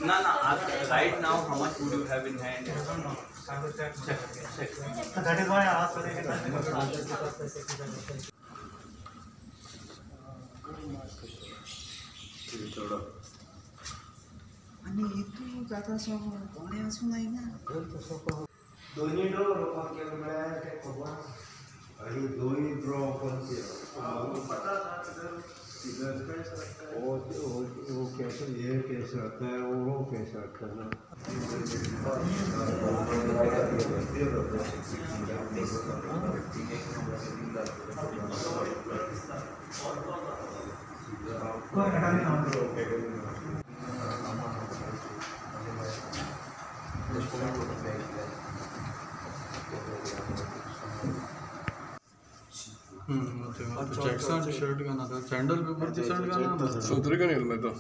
ना ना, right now how much would you have in hand? I don't know. I will check. Check. So that is why I asked whether you can. आणि हितू जाता so कोणें आसूं जायना. दोन्ही ड्रॉ ओपन केलं म्हळ्यार तें खबर आसा. आणि दोन्ही ड्रॉ ओपन केलं. पता था किधर किधर कैसे रखता है. वो कैसे ये कैसे आता है वो कैसे आता है ना. चेक्सा शर्ट का ना था, सैंडल पेपर शर्ट का ना सुधर का नहीं मैं तो।